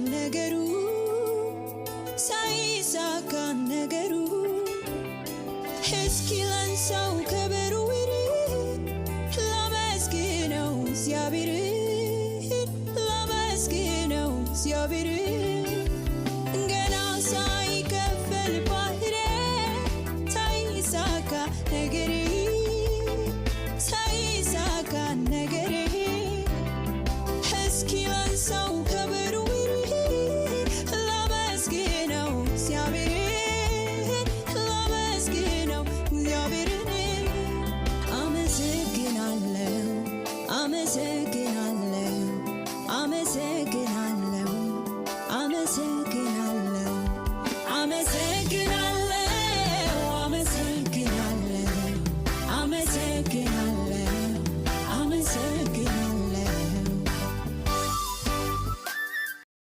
ነገሩ፣ ሳይሳካ ነገሩ፣ እስኪ ላንሳው ከበሮ፣ ላመስግነው እግዚአብሔርን፣ ላመስግነው እግዚአብሔርን። ገና ሳይከፈል ባህሬ፣ ሳይሳካ ነገሬ፣ ሳይሳካ ነገሬ፣ እስኪ ላንሳው ከበሮ፣ ላመስግነው እግዚአብሔርን፣ ላመስግነው እግዚአብሔርን። አመሰግናለሁ፣ አመሰግናለሁ።